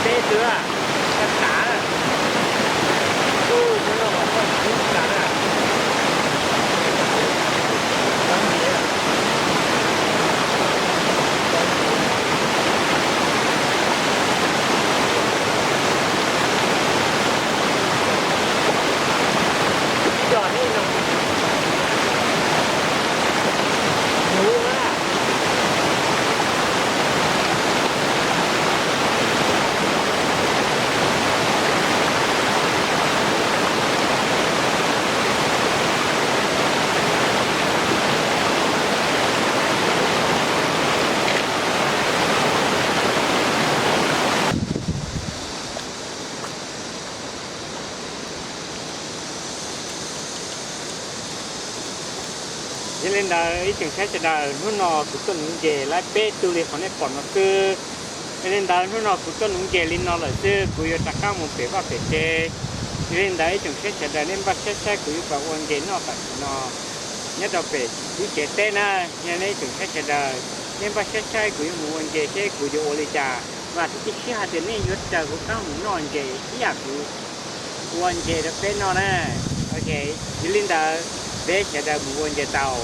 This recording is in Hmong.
Peb tug, tas tas, ub, hnub no mas koj kub tas na. Coj nej no, mus na. Yog li ntawd ib tsoom saib sawv daws, hnub no kuv tuaj nuv ntses lawm peb tug li qhov nej pom no xwb. Yog li ntawd hnub no kuv tuaj nuv ntses li no lawm xwb, kuv yuav rov qab mus pem vaj pem tsev. Yog li ntawd ib tsoom saib sawv daws, nej npaj siab saib kuv yuav pab ua ntses noj tam sim no nyob rau pem lub tsev teb na. Yog nej ib tsoom saib sawv daws, nej npaj siab saib kuv yuav mus ua ntses seb kuv yuav ua li cas, vam thiab cia siab hais tias nej yuav raws kuv qab mus noj ntses ib yam kuv ua ntses rau peb noj na. Ok, yog li ntawd peb sawv daws mus ua ntses tau.